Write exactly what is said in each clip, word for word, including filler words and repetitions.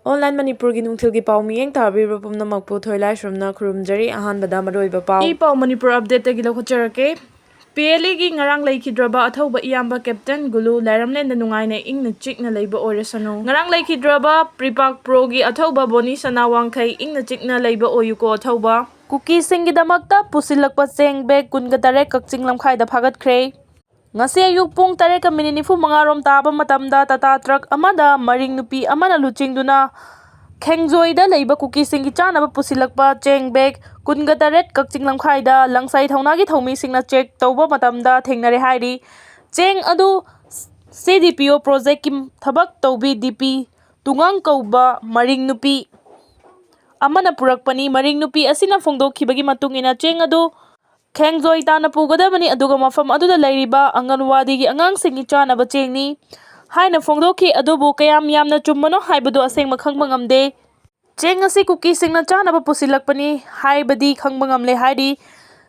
Online ꯃꯅꯤꯄꯨꯔꯒꯤ ꯅꯨꯡꯊꯤꯜꯒꯤ ꯄꯥꯎ ꯃꯤꯠꯌꯦꯡ ꯇꯥꯕꯤꯕ ꯄꯨꯝꯅꯃꯛꯄꯨ ꯊꯣꯏꯂꯥꯏꯁ꯭ꯔꯝꯅ ꯈꯨꯔꯨꯝꯖꯔꯤ꯫ ꯑꯍꯥꯟꯕꯗ ꯃꯔꯨꯑꯣꯏꯕ ꯄꯥꯎ꯫ ꯏ ꯄꯥꯎ ꯃꯅꯤꯄꯨꯔ ꯑꯞꯗꯦꯠꯇꯒꯤ ꯂꯧꯈꯠꯆꯔꯛꯀꯦ꯫ ꯄꯤ ꯑꯦꯜ ꯏꯒꯤ ꯉꯔꯥꯡ ꯂꯩꯈꯤꯗ꯭ꯔꯕ ꯑꯊꯧꯕ ꯏꯌꯥꯝꯕ ꯀꯦꯞꯇꯦꯟ ꯒꯨꯂꯨ ꯂꯥꯏꯔꯝꯂꯦꯟꯗ ꯅꯨꯡꯉꯥꯏꯅ ꯏꯪꯅ ꯆꯤꯛꯅ ꯂꯩꯕ ꯑꯣꯏꯔꯁꯅꯨ꯫ ꯉꯔꯥꯡ ꯂꯩꯈꯤꯗ꯭ꯔꯕ ꯄ꯭ꯔꯤꯄꯥꯛ ꯄ꯭ꯔꯣꯒꯤ ꯑꯊꯧꯕ ꯕꯣꯅꯤ ꯁꯅꯥ ꯋꯥꯡꯈꯩ ꯏꯪꯅ ꯆꯤꯛꯅ ꯂꯩꯕ ꯑꯣꯏꯌꯨꯀꯣ ꯑꯊꯧꯕ꯫ ꯀꯨꯀꯤꯁꯤꯡꯒꯤꯗꯃꯛꯇ ꯄꯨꯁꯤꯜꯂꯛꯄ ꯆꯦꯡ ꯕꯦꯒ ꯀꯨꯟꯒ ꯇꯔꯦꯠ ꯀꯛꯆꯤꯡ ꯂꯝꯈꯥꯏꯗ ꯐꯥꯒꯠꯈ꯭ꯔꯦ꯫ ꯉꯁꯤ ꯑꯌꯨꯛ ꯄꯨꯡ ꯇꯔꯦꯠꯀ ꯃꯤꯅꯤꯠ ꯅꯤꯐꯨ ꯃꯉꯥ ꯔꯣꯝ ꯇꯥꯕ ꯃꯇꯝꯗ ꯇꯥꯇꯥ ꯇ꯭ꯔꯛ ꯑꯃꯗ ꯃꯔꯤꯡ ꯅꯨꯄꯤ ꯑꯃꯅ ꯂꯨꯆꯤꯡꯗꯨꯅ ꯈꯦꯡꯖꯣꯏꯗ ꯂꯩꯕ ꯀꯨꯀꯤꯁꯤꯡꯒꯤ ꯆꯥꯅꯕ ꯄꯨꯁꯤꯜꯂꯛꯄ ꯆꯦꯡ ꯕꯦꯒ ꯀꯨꯟꯒ ꯇꯔꯦꯠ ꯀꯛꯆꯤꯡ ꯂꯝꯈꯥꯏꯗ ꯂꯪꯁꯥꯏ ꯊꯧꯅꯥꯒꯤ ꯊꯧꯃꯤꯁꯤꯡꯅ ꯆꯦꯛ ꯇꯧꯕ ꯃꯇꯝꯗ ꯊꯦꯡꯅꯔꯦ ꯍꯥꯏꯔꯤ꯫ ꯆꯦꯡ ꯑꯗꯨ ꯁꯤ ꯗꯤ ꯄꯤ ꯑꯣ ꯄ꯭ꯔꯣꯖꯦꯛꯀꯤ ꯊꯕꯛ ꯇꯧꯕꯤ ꯗꯤ ꯄꯤ ꯇꯨꯉꯥꯡ ꯀꯧꯕ ꯃꯔꯤꯡ ꯅꯨꯄꯤ ꯑꯃꯅ ꯄꯨꯔꯛꯄꯅꯤ꯫ ꯃꯔꯤꯡ ꯅꯨꯄꯤ ꯑꯁꯤꯅ ꯐꯣꯡꯗꯣꯛꯈꯤꯕꯒꯤ ꯃꯇꯨꯡ ꯏꯟꯅ ꯆꯦꯡ ꯑꯗꯨ ꯈꯦꯡꯖꯣꯏ ꯇꯥꯅ ꯄꯨꯒꯗꯕꯅꯤ, ꯑꯗꯨꯒ ꯃꯐꯝ ꯑꯗꯨꯗ ꯂꯩꯔꯤꯕ ꯑꯪꯒꯟꯋꯥꯗꯤꯒꯤ ꯑꯉꯥꯡꯁꯤꯡꯒꯤ ꯆꯥꯅꯕ ꯆꯦꯡꯅꯤ ꯍꯥꯏꯅ ꯐꯣꯡꯗꯣꯛꯈꯤ꯫ ꯑꯗꯨꯕꯨ ꯀꯌꯥꯝ ꯌꯥꯝꯅ ꯆꯨꯝꯕꯅꯣ ꯍꯥꯏꯕꯗꯨ ꯑꯁꯦꯡꯕ ꯈꯪꯕ ꯉꯝꯗꯦ꯫ ꯆꯦꯡ ꯑꯁꯤ ꯀꯨꯀꯤꯁꯤꯡꯅ ꯆꯥꯅꯕ ꯄꯨꯁꯤꯜꯂꯛꯄꯅꯤ ꯍꯥꯏꯕꯗꯤ ꯈꯪꯕ ꯉꯝꯂꯦ ꯍꯥꯏꯔꯤ꯫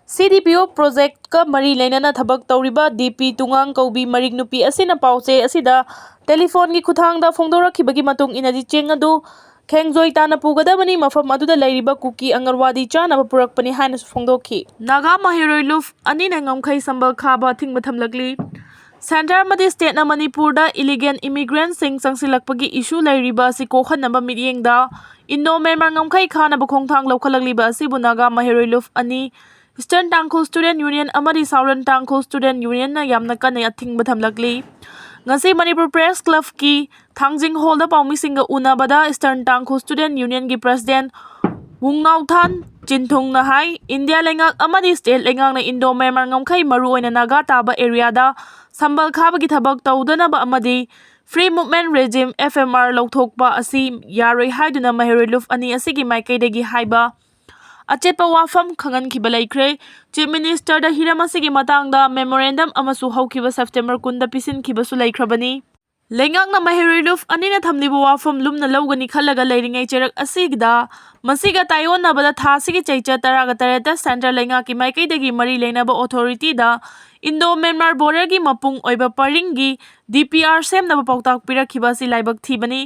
ꯁꯤ ꯗꯤ ꯄꯤ ꯑꯣ ꯄ꯭ꯔꯣꯖꯦꯛꯀ ꯃꯔꯤ ꯂꯩꯅꯅ ꯊꯕꯛ ꯇꯧꯔꯤꯕ ꯗꯤ ꯄꯤ ꯇꯨꯉꯥꯡ ꯀꯧꯕꯤ ꯃꯔꯤꯡ ꯅꯨꯄꯤ ꯑꯁꯤꯅ ꯄꯥꯎꯆꯦ ꯑꯁꯤꯗ ꯇꯦꯂꯤꯐꯣꯟꯒꯤ ꯈꯨꯠꯊꯥꯡꯗ ꯐꯣꯡꯗꯣꯔꯛꯈꯤꯕꯒꯤ ꯃꯇꯨꯡ ꯏꯟꯅꯗꯤ ꯆꯦꯡ ꯑꯗꯨ ꯈꯦꯡꯖꯣꯏ ꯇꯥꯅ ꯄꯨꯒꯗꯕꯅꯤ, ꯃꯐꯝ ꯑꯗꯨꯗ ꯂꯩꯔꯤꯕ ꯀꯨꯀꯤ ꯑꯪꯒꯟꯋꯥꯗꯤ ꯆꯥꯅꯕ ꯄꯨꯔꯛꯄꯅꯤ ꯍꯥꯏꯅꯁꯨ ꯐꯣꯡꯗꯣꯛꯈꯤ꯫ ꯅꯥꯒꯥ ꯃꯍꯩꯔꯣꯏ ꯂꯨꯞ ꯑꯅꯤꯅ ꯉꯝꯈꯩ ꯁꯝꯕꯜ ꯈꯥꯕ ꯑꯊꯤꯡꯕ ꯊꯝꯂꯛꯂꯤ꯫ ꯁꯦꯟꯇꯔ ꯑꯃꯗꯤ ꯁ꯭ꯇꯦꯠꯅ ꯃꯅꯤꯄꯨꯔꯗ ꯏꯂꯤꯒꯦꯜ ꯏꯃꯤꯒ꯭ꯔꯦꯟꯠꯁꯤꯡ ꯆꯪꯁꯤꯜꯂꯛꯄꯒꯤ ꯏꯁꯨ ꯂꯩꯔꯤꯕ ꯑꯁꯤ ꯀꯣꯛꯍꯟꯅꯕ ꯃꯤꯠꯌꯦꯡꯗ ꯏꯟꯗꯣ ꯃ꯭ꯌꯥꯟꯃꯥꯔ ꯉꯝꯈꯩ ꯈꯥꯅꯕ ꯈꯣꯡꯊꯥꯡ ꯂꯧꯈꯠꯂꯛꯂꯤꯕ ꯑꯁꯤꯕꯨ ꯅꯥꯒꯥ ꯃꯍꯩꯔꯣꯏ ꯂꯨꯞ ꯑꯅꯤ, ꯏꯁꯇꯔꯟ ꯇꯥꯡꯈꯨꯜ ꯁ꯭ꯇꯨꯗꯦꯟꯠ ꯌꯨꯅꯤꯌꯟ ꯑꯃꯗꯤ ꯁꯥꯎꯗꯔꯟ ꯇꯥꯡꯈꯨꯜ ꯁ꯭ꯇꯨꯗꯦꯟꯠ ꯌꯨꯅꯤꯌꯟꯅ ꯌꯥꯝꯅ ꯀꯟꯅ ꯑꯊꯤꯡꯕ ꯊꯝꯂꯛꯂꯤ꯫ ꯉꯁꯤ ꯃꯅꯤꯄꯨꯔ ꯄ꯭ꯔꯦꯁ ꯀ꯭ꯂꯕꯀꯤ ꯊꯥꯡꯖꯤꯡ ꯍꯣꯜꯗ ꯄꯥꯎꯃꯤꯁꯤꯡꯒ ꯎꯅꯕꯗ ꯏꯁꯇꯔꯟ ꯇꯥꯡꯈꯨꯜ ꯁ꯭ꯇꯨꯗꯦꯟꯠ ꯌꯨꯅꯤꯌꯟꯒꯤ ꯄ꯭ꯔꯦꯁꯤꯗꯦꯟꯠ ꯋꯨꯡꯅꯥꯎꯊꯥꯟ ꯆꯤꯟꯊꯨꯡꯅ ꯍꯥꯏ, ꯏꯟꯗꯤꯌꯥ ꯂꯩꯉꯥꯛ ꯑꯃꯗꯤ ꯁ꯭ꯇꯦꯠ ꯂꯩꯉꯥꯛꯅ ꯏꯟꯗꯣ ꯃ꯭ꯌꯥꯟꯃꯥꯔ ꯉꯝꯈꯩ ꯃꯔꯨꯑꯣꯏꯅ ꯅꯥꯒꯥ ꯇꯥꯕ ꯑꯦꯔꯤꯌꯥꯗ ꯁꯝꯕꯜ ꯈꯥꯕꯒꯤ ꯊꯕꯛ ꯇꯧꯗꯅꯕ ꯑꯃꯗꯤ free movement regime, F M R, ꯂꯧꯊꯣꯛꯄ ꯑꯁꯤ ꯌꯥꯔꯣꯏ ꯍꯥꯏꯗꯨꯅ ꯃꯍꯩꯔꯣꯏ ꯂꯨꯞ ꯑꯅꯤ ꯑꯁꯤꯒꯤ ꯃꯥꯏꯀꯩꯗꯒꯤ ꯍꯥꯏꯕ ꯑꯆꯦꯠꯄ ꯋꯥꯐꯝ ꯈꯪꯍꯟꯈꯤꯕ ꯂꯩꯈ꯭ꯔꯦ꯫ ꯆꯤꯐ ꯃꯤꯅꯤꯁꯇꯔꯗ ꯍꯤꯔꯝ ꯑꯁꯤꯒꯤ ꯃꯇꯥꯡꯗ ꯃꯦꯃꯣꯔꯦꯟꯗꯝ ꯑꯃꯁꯨ ꯍꯧꯈꯤꯕ ꯁꯦꯞꯇꯦꯝꯕꯔ ꯀꯨꯟꯗ ꯄꯤꯁꯤꯟꯈꯤꯕꯁꯨ ꯂꯩꯈ꯭ꯔꯕꯅꯤ꯫ ꯂꯩꯉꯥꯛꯅ ꯃꯍꯩꯔꯣꯏ ꯂꯨꯞ ꯑꯅꯤꯅ ꯊꯝꯂꯤꯕ ꯋꯥꯐꯝ ꯂꯨꯝꯅ ꯂꯧꯒꯅꯤ ꯈꯜꯂꯒ ꯂꯩꯔꯤꯉꯩ ꯆꯩꯔꯛ ꯑꯁꯤꯗ, ꯃꯁꯤꯒ ꯇꯥꯏꯑꯣꯟꯅꯕꯗ ꯊꯥ ꯑꯁꯤꯒꯤ ꯆꯩꯆꯠ ꯇꯔꯥꯒ ꯇꯔꯦꯠꯇ ꯁꯦꯟꯇ꯭ꯔꯦꯜ ꯂꯩꯉꯥꯛꯀꯤ ꯃꯥꯏꯀꯩꯗꯒꯤ ꯃꯔꯤ ꯂꯩꯅꯕ ꯑꯣꯊꯣꯔꯤꯇꯤꯗ ꯏꯟꯗꯣ ꯃ꯭ꯌꯥꯟꯃꯥꯔ ꯕꯣꯔꯗꯔꯒꯤ ꯃꯄꯨꯡ ꯑꯣꯏꯕ ꯄꯔꯤꯡꯒꯤ ꯗꯤ ꯄꯤ ꯑꯥꯔ ꯁꯦꯝꯅꯕ ꯄꯥꯎꯇꯥꯛ ꯄꯤꯔꯛꯈꯤꯕ ꯑꯁꯤ ꯂꯥꯏꯕꯛ ꯊꯤꯕꯅꯤ꯫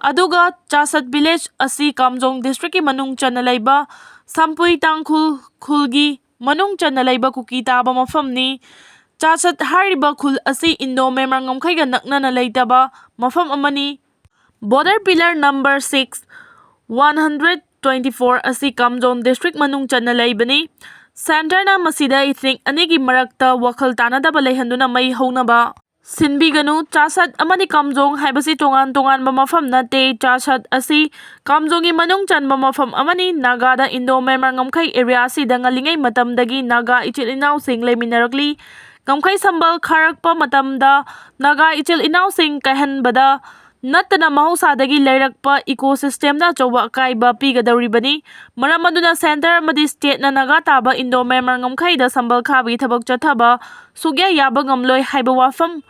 ꯑꯗꯨꯒ ꯆꯥꯁꯠ ꯚꯤꯂꯦꯖ ꯑꯁꯤ ꯀꯥꯝꯖꯣꯡ ꯗꯤꯁꯇ꯭ꯔꯤꯛꯀꯤ ꯃꯅꯨꯡ ꯆꯟꯅ ꯂꯩꯕ ꯁꯝꯄꯨꯏ ꯇꯥꯡꯈꯨꯜ ꯈꯨꯜꯒꯤ ꯃꯅꯨꯡ ꯆꯟꯅ ꯂꯩꯕ ꯀꯨꯀꯤ ꯇꯥꯕ ꯃꯐꯝꯅꯤ꯫ ꯆꯥꯁꯠ ꯍꯥꯏꯔꯤꯕ ꯈꯨꯜ ꯑꯁꯤ ꯏꯟꯗꯣ ꯃꯦꯟꯃꯥꯔ ꯉꯝꯈꯩꯒ ꯅꯛꯅꯅ ꯂꯩꯇꯕ ꯃꯐꯝ ꯑꯃꯅꯤ꯫ Border Pillar number six, one hundred twenty four ꯑꯁꯤ ꯀꯥꯝꯖꯣꯡ ꯗꯤꯁꯇ꯭ꯔꯤꯛ ꯃꯅꯨꯡ ꯆꯟꯅ ꯂꯩꯕꯅꯤ꯫ ꯁꯦꯟꯇꯔꯅ ꯃꯁꯤꯗ ꯏꯊꯅꯤꯛ ꯑꯅꯤꯒꯤ ꯃꯔꯛꯇ ꯋꯥꯈꯜ ꯇꯥꯅꯗꯕ ꯂꯩꯍꯟꯗꯨꯅ ꯃꯩ ꯍꯧꯅꯕ ꯁꯤꯟꯕꯤꯒꯅꯨ꯫ ꯆꯥꯁꯠ ꯑꯃꯗꯤ ꯀꯥꯝꯖꯣꯡ ꯍꯥꯏꯕꯁꯤ ꯇꯣꯉꯥꯟ ꯇꯣꯉꯥꯟꯕ ꯃꯐꯝ ꯅꯠꯇꯦ꯫ ꯆꯥꯁꯠ ꯑꯁꯤ ꯀꯥꯝꯖꯣꯡꯒꯤ ꯃꯅꯨꯡ ꯆꯟꯕ ꯃꯐꯝ ꯑꯃꯅꯤ꯫ ꯅꯥꯒꯥꯗ ꯏꯟꯗꯣ ꯃꯦꯟꯃꯥꯔ ꯉꯝꯈꯩ ꯑꯦꯔꯤꯌꯥ ꯑꯁꯤꯗ ꯉꯜꯂꯤꯉꯩ ꯃꯇꯝꯗꯒꯤ ꯅꯥꯒꯥ ꯏꯆꯤꯜ ꯏꯅꯥꯎꯁꯤꯡ ꯂꯩꯃꯤꯟꯅꯔꯛꯂꯤ꯫ ꯉꯝꯈꯩ ꯁꯝꯕꯜ ꯈꯥꯔꯛꯄ ꯃꯇꯝꯗ ꯅꯥꯒꯥ ꯏꯆꯤꯜ ꯏꯅꯥꯎꯁꯤꯡ ꯀꯥꯏꯍꯟꯕꯗ ꯅꯠꯇꯅ ꯃꯍꯧꯁꯥꯗꯒꯤ ꯂꯩꯔꯛꯄ ꯏꯀꯣꯁꯤꯁꯇꯦꯝꯗ ꯑꯆꯧꯕ ꯑꯀꯥꯏꯕ ꯄꯤꯒꯗꯧꯔꯤꯕꯅꯤ꯫ ꯃꯔꯝ ꯑꯗꯨꯅ ꯁꯦꯟꯇꯔ ꯑꯃꯗꯤ ꯁ꯭ꯇꯦꯠꯅ ꯅꯥꯒꯥ ꯇꯥꯕ ꯏꯟꯗꯣ ꯃꯦꯟꯃꯥꯔ ꯉꯝꯈꯩꯗ ꯁꯝꯕꯜ ꯈꯥꯕꯒꯤ ꯊꯕꯛ ꯆꯠꯊꯕ ꯁꯨꯛꯌꯥ ꯌꯥꯕ ꯉꯝꯂꯣꯏ ꯍꯥꯏꯕ ꯋꯥꯐꯝ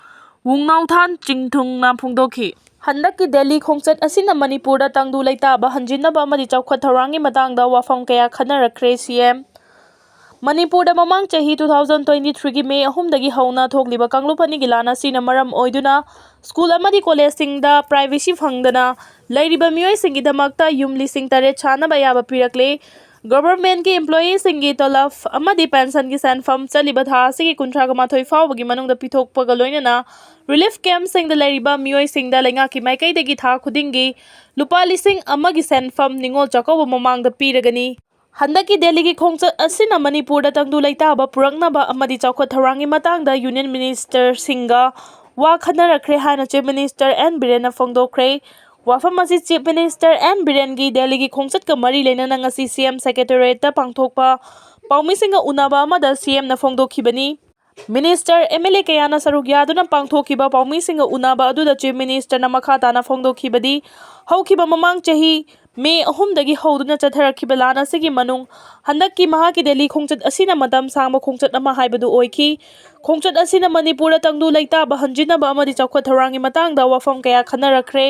ꯋꯨꯡꯅꯥꯎꯊꯥꯟ ꯆꯤꯡꯊꯨꯡꯅ ꯐꯣꯡꯗꯣꯛꯈꯤ꯫ ꯍꯟꯗꯛꯀꯤ ꯗꯦꯜꯂꯤ ꯈꯣꯡꯆꯠ ꯑꯁꯤꯅ ꯃꯅꯤꯄꯨꯔꯗ ꯇꯪꯗꯨ ꯂꯩꯇꯥꯕ ꯍꯟꯖꯤꯟꯅꯕ ꯑꯃꯗꯤ ꯆꯥꯎꯈꯠ ꯊꯧꯔꯥꯡꯒꯤ ꯃꯇꯥꯡꯗ ꯋꯥꯐꯝ ꯀꯌꯥ ꯈꯟꯅꯔꯛꯈ꯭ꯔꯦ꯫ ꯁꯤ ꯑꯦꯝ ꯃꯅꯤꯄꯨꯔꯗ ꯃꯃꯥꯡ ꯆꯍꯤ two thousand twenty three ꯒꯤ ꯃꯦ ꯑꯍꯨꯝꯗꯒꯤ ꯍꯧꯅ ꯊꯣꯛꯂꯤꯕ ꯀꯥꯡꯂꯨꯞ ꯑꯅꯤꯒꯤ ꯂꯥꯟ ꯑꯁꯤꯅ ꯃꯔꯝ ꯑꯣꯏꯗꯨꯅ ꯁ꯭ꯀꯨꯜ ꯑꯃꯗꯤ ꯀꯣꯂꯦꯖꯁꯤꯡꯗ ꯄ꯭ꯔꯥꯏꯚꯦꯁꯤ ꯐꯪꯗꯅ ꯂꯩꯔꯤꯕ ꯃꯤꯑꯣꯏꯁꯤꯡꯒꯤꯗꯃꯛꯇ ꯌꯨꯝ ꯂꯤꯁꯤꯡ ꯇꯔꯦꯠ ꯁꯥꯅꯕ ꯑꯌꯥꯕ ꯄꯤꯔꯛꯂꯦ꯫ ꯒꯚꯔꯟꯃꯦꯟꯠꯀꯤ ꯏꯝꯄ꯭ꯂꯣꯌꯤꯁꯤꯡꯒꯤ ꯇꯣꯂꯞ ꯑꯃꯗꯤ ꯄꯦꯟꯁꯟꯒꯤ ꯁꯦꯟꯐꯝ ꯆꯠꯂꯤꯕ ꯊꯥ ꯑꯁꯤꯒꯤ ꯀꯨꯟꯊ꯭ꯔꯥ ꯃꯥꯊꯣꯏ ꯐꯥꯎꯕꯒꯤ ꯃꯅꯨꯡꯗ ꯄꯤꯊꯣꯛꯄꯒ ꯂꯣꯏꯅꯅ ꯔꯤꯂꯤꯐ ꯀꯦꯝꯞꯁꯤꯡꯗ ꯂꯩꯔꯤꯕ ꯃꯤꯑꯣꯏꯁꯤꯡꯗ ꯂꯩꯉꯥꯛꯀꯤ ꯃꯥꯏꯀꯩꯗꯒꯤ ꯊꯥ ꯈꯨꯗꯤꯡꯒꯤ ꯂꯨꯄꯥ ꯂꯤꯁꯤꯡ ꯑꯃꯒꯤ ꯁꯦꯟꯐꯝ ꯅꯤꯉꯣꯜ ꯆꯥꯛꯀꯧꯕ ꯃꯃꯥꯡꯗ ꯄꯤꯔꯒꯅꯤ꯫ ꯍꯟꯗꯛꯀꯤ ꯗꯦꯜꯂꯤꯒꯤ ꯈꯣꯡꯆꯠ ꯑꯁꯤꯅ ꯃꯅꯤꯄꯨꯔꯗ ꯇꯪꯗꯨ ꯂꯩꯇꯥꯕ ꯄꯨꯔꯛꯅꯕ ꯑꯃꯗꯤ ꯆꯥꯎꯈꯠ ꯊꯧꯔꯥꯡꯒꯤ ꯃꯇꯥꯡꯗ ꯌꯨꯅꯤꯌꯟ ꯃꯤꯅꯤꯁꯇꯔꯁꯤꯡꯒ ꯋꯥ ꯈꯟꯅꯔꯛꯈ꯭ꯔꯦ ꯍꯥꯏꯅ ꯆꯤꯐ ꯃꯤꯅꯤꯁꯇꯔ ꯑꯦꯟ ꯕꯤꯔꯦꯟꯅ ꯐꯣꯡꯗꯣꯛꯈ꯭ꯔꯦ꯫ ꯋꯥꯐꯝ ꯑꯁꯤ ꯆꯤꯐ ꯃꯤꯅꯤꯁꯇꯔ ꯑꯦꯟ ꯕꯤꯔꯦꯟꯒꯤ ꯗꯦꯜꯂꯤꯒꯤ ꯈꯣꯡꯆꯠꯀ ꯃꯔꯤ ꯂꯩꯅꯅ ꯉꯁꯤ ꯁꯤ ꯑꯦꯝ ꯁꯦꯀ꯭ꯔꯦꯇꯦꯔꯤꯌꯦꯠꯇ ꯄꯥꯡꯊꯣꯛꯄ ꯄꯥꯎꯃꯤꯁꯤꯡꯒ ꯎꯅꯕ ꯑꯃꯗ ꯁꯤ ꯑꯦꯝꯅ ꯐꯣꯡꯗꯣꯛꯈꯤꯕꯅꯤ꯫ ꯃꯤꯅꯤꯁꯇꯔ, ꯑꯦꯝ ꯑꯦꯜ ꯑꯦ ꯀꯌꯥꯅ ꯁꯔꯨꯛ ꯌꯥꯗꯨꯅ ꯄꯥꯡꯊꯣꯛꯈꯤꯕ ꯄꯥꯎꯃꯤꯁꯤꯡꯒ ꯎꯅꯕ ꯑꯗꯨꯗ ꯆꯤꯐ ꯃꯤꯅꯤꯁꯇꯔꯅ ꯃꯈꯥ ꯇꯥꯅ ꯐꯣꯡꯗꯣꯛꯈꯤꯕꯗꯤ, ꯍꯧꯈꯤꯕ ꯃꯃꯥꯡ ꯆꯍꯤ ꯃꯦ ꯑꯍꯨꯝꯗꯒꯤ ꯍꯧꯗꯨꯅ ꯆꯠꯊꯔꯛꯈꯤꯕ ꯂꯥꯟ ꯑꯁꯤꯒꯤ ꯃꯅꯨꯡ ꯍꯟꯗꯛꯀꯤ ꯃꯍꯥꯛꯀꯤ ꯗꯦꯜꯂꯤ ꯈꯣꯡꯆꯠ ꯑꯁꯤꯅ ꯃꯇꯝ ꯁꯥꯡꯕ ꯈꯣꯡꯆꯠ ꯑꯃ ꯍꯥꯏꯕꯗꯨ ꯑꯣꯏꯈꯤ꯫ ꯈꯣꯡꯆꯠ ꯑꯁꯤꯅ ꯃꯅꯤꯄꯨꯔꯗ ꯇꯪꯗꯨ ꯂꯩꯇꯥꯕ ꯍꯟꯖꯤꯟꯅꯕ ꯑꯃꯗꯤ ꯆꯥꯎꯈꯠ ꯊꯧꯔꯥꯡꯒꯤ ꯃꯇꯥꯡꯗ ꯋꯥꯐꯝ ꯀꯌꯥ ꯈꯟꯅꯔꯛꯈ꯭ꯔꯦ꯫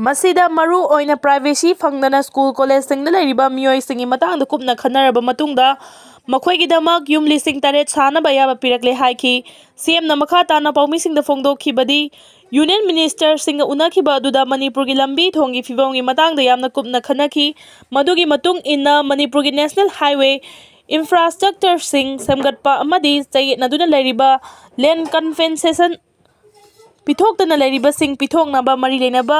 ꯃꯁꯤꯗ ꯃꯔꯨ ꯑꯣꯏꯅ privacy ꯐꯪꯗꯅ ꯁ꯭ꯀꯨꯜ ꯀꯣꯂꯦꯖꯁꯤꯡꯗ ꯂꯩꯔꯤꯕ ꯃꯤꯑꯣꯏꯁꯤꯡꯒꯤ ꯃꯇꯥꯡꯗ ꯀꯨꯞꯅ ꯈꯟꯅꯔꯕ ꯃꯇꯨꯡꯗ ꯃꯈꯣꯏꯒꯤꯗꯃꯛ ꯌꯨꯝ ꯂꯤꯁꯤꯡ ꯇꯔꯦꯠ ꯁꯥꯅꯕ ꯑꯌꯥꯕ ꯄꯤꯔꯛꯂꯦ ꯍꯥꯏꯈꯤ꯫ ꯁꯤ ꯑꯦꯝꯅ ꯃꯈꯥ ꯇꯥꯅ ꯄꯥꯎꯃꯤꯁꯤꯡꯗ ꯐꯣꯡꯗꯣꯛꯈꯤꯕꯗꯤ, ꯌꯨꯅꯤꯌꯟ ꯃꯤꯅꯤꯁꯇꯔꯁꯤꯡꯒ ꯎꯅꯈꯤꯕ ꯑꯗꯨꯗ ꯃꯅꯤꯄꯨꯔꯒꯤ ꯂꯝꯕꯤ ꯊꯣꯡꯒꯤ ꯐꯤꯕꯝꯒꯤ ꯃꯇꯥꯡꯗ ꯌꯥꯝꯅ ꯀꯨꯞꯅ ꯈꯟꯅꯈꯤ꯫ ꯃꯗꯨꯒꯤ ꯃꯇꯨꯡ ꯏꯟꯅ ꯃꯅꯤꯄꯨꯔꯒꯤ National Highway infrastructureꯁꯤꯡ ꯁꯦꯝꯒꯠꯄ ꯑꯃꯗꯤ ꯆꯌꯦꯠꯅꯗꯨꯅ ꯂꯩꯔꯤꯕ land compensation ꯄꯤꯊꯣꯛꯇꯅ ꯂꯩꯔꯤꯕꯁꯤꯡ ꯄꯤꯊꯣꯛꯅꯕ ꯃꯔꯤ ꯂꯩꯅꯕ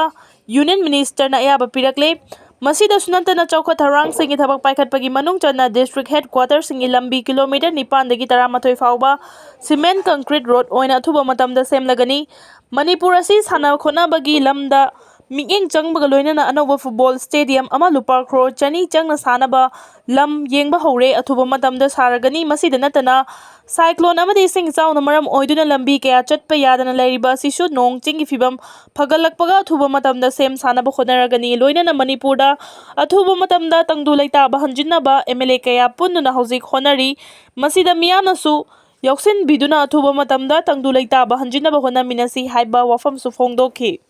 ꯌꯨꯅꯤꯌꯟ ꯃꯤꯅꯤꯁꯇꯔꯅ ꯑꯌꯥꯕ ꯄꯤꯔꯛꯂꯦ꯫ ꯃꯁꯤꯗꯁꯨ ꯅꯠꯇꯅ ꯆꯥꯎꯈꯠ ꯊꯧꯔꯥꯡꯁꯤꯡꯒꯤ ꯊꯕꯛ ꯄꯥꯏꯈꯠꯄꯒꯤ ꯃꯅꯨꯡ ꯆꯟꯅ district headquarterꯁꯤꯡꯒꯤ ꯂꯝꯕꯤ ꯀꯤꯂꯣꯃꯤꯇꯔ ꯅꯤꯄꯥꯟꯗꯒꯤ ꯇꯔꯥꯃꯥꯊꯣꯏ ꯐꯥꯎꯕ cement concrete road ꯑꯣꯏꯅ ꯑꯊꯨꯕ ꯃꯇꯝꯗ ꯁꯦꯝꯂꯒꯅꯤ꯫ ꯃꯅꯤꯄꯨꯔ ꯑꯁꯤ ꯁꯥꯟꯅ ꯈꯣꯠꯅꯕꯒꯤ ꯂꯝꯗ ꯃꯤꯠꯌꯦꯡ ꯆꯪꯕꯒ ꯂꯣꯏꯅꯅ ꯑꯅꯧꯕ football stadium ꯑꯃ ꯂꯨꯄꯥ ꯀ꯭ꯔꯣꯔ ꯆꯅꯤ ꯆꯪꯅ ꯁꯥꯅꯕ ꯂꯝ ꯌꯦꯡꯕ ꯍꯧꯔꯦ, ꯑꯊꯨꯕ ꯃꯇꯝꯗ ꯁꯥꯔꯒꯅꯤ꯫ ꯃꯁꯤꯗ ꯅꯠꯇꯅ cyclone ꯑꯃꯗꯤ ꯏꯁꯤꯡ ꯏꯆꯥꯎꯅ ꯃꯔꯝ ꯑꯣꯏꯗꯨꯅ ꯂꯝꯕꯤ ꯀꯌꯥ ꯆꯠꯄ ꯌꯥꯗꯅ ꯂꯩꯔꯤꯕ ꯑꯁꯤꯁꯨ ꯅꯣꯡ ꯆꯤꯡꯒꯤ ꯐꯤꯕꯝ ꯐꯒꯠꯂꯛꯄꯒ ꯑꯊꯨꯕ ꯃꯇꯝꯗ ꯁꯦꯝ ꯁꯥꯅꯕ ꯍꯣꯠꯅꯔꯒꯅꯤ꯫ ꯂꯣꯏꯅꯅ ꯃꯅꯤꯄꯨꯔꯗ ꯑꯊꯨꯕ ꯃꯇꯝꯗ ꯇꯪꯗꯨ ꯂꯩꯇꯥꯕ ꯍꯟꯖꯤꯟꯅꯕ MLA ꯀꯌꯥ ꯄꯨꯟꯗꯨꯅ ꯍꯧꯖꯤꯛ ꯍꯣꯠꯅꯔꯤ꯫ ꯃꯁꯤꯗ ꯃꯤꯌꯥꯝꯅꯁꯨ ꯌꯥꯎꯁꯤꯟꯕꯤꯗꯨꯅ ꯑꯊꯨꯕ ꯃꯇꯝꯗ ꯇꯪꯗꯨ ꯂꯩꯇꯥꯕ ꯍꯟꯖꯤꯟꯅꯕ ꯍꯣꯠꯅꯃꯤꯟꯅꯁꯤ ꯍꯥꯏꯕ ꯋꯥꯐꯝꯁꯨ ꯐꯣꯡꯗꯣꯛꯈꯤ꯫